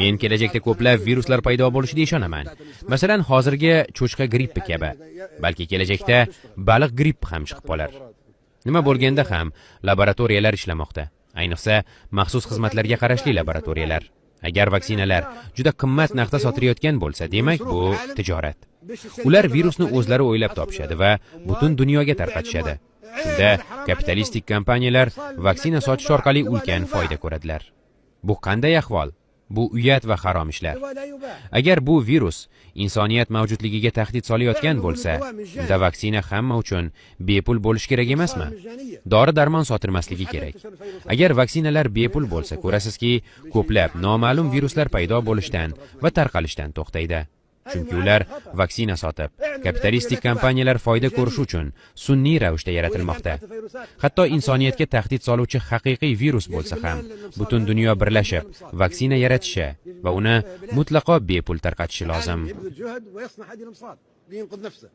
Men kelajakda ko'plab viruslar paydo bo'lishiga ishonaman. Masalan, hozirgi cho'chqa grippi kabi. Balki kelajakda baliq grippi ham chiqib qolar. Nima bo'lganda ham laboratoriyalar ishlamoqda. Ayniqsa, maxsus xizmatlarga qarashli laboratoriyalar. Agar vaksinalar juda qimmat narxda sotilayotgan bo'lsa, demak, bu tijorat. Ular virusni o'zlari o'ylab topishadi va butun dunyoga tarqatishadi. Shunda kapitalistik kompaniyalar vaksina sotish orqali ulkan foyda ko'radilar. Bu qanday ahvol? Bu uyat va harom ishlar. Agar bu virus insoniyat mavjudligiga tahdid solayotgan bo'lsa, unda vaksina hamma uchun bepul bo'lishi kerak emasmi? Dori-darmon sotilmasligi kerak. Agar vaksinalar bepul bo'lsa, ko'rasizki, ko'plab noma'lum viruslar paydo bo'lishdan va tarqalishdan to'xtaydi. Chunki ular vaksina sotib, kapitalistik kompaniyalar foyda ko'rishi uchun sun'iy ravishda yaratilmoqda. Hatto insoniyatga tahdid soluvchi haqiqiy virus bo'lsa ham, butun dunyo birlashib, vaksina yaratishi va uni mutlaqo bepul tarqatishi lozim. يبذل جهد ويصنع هذه الامصال لينقذ نفسه.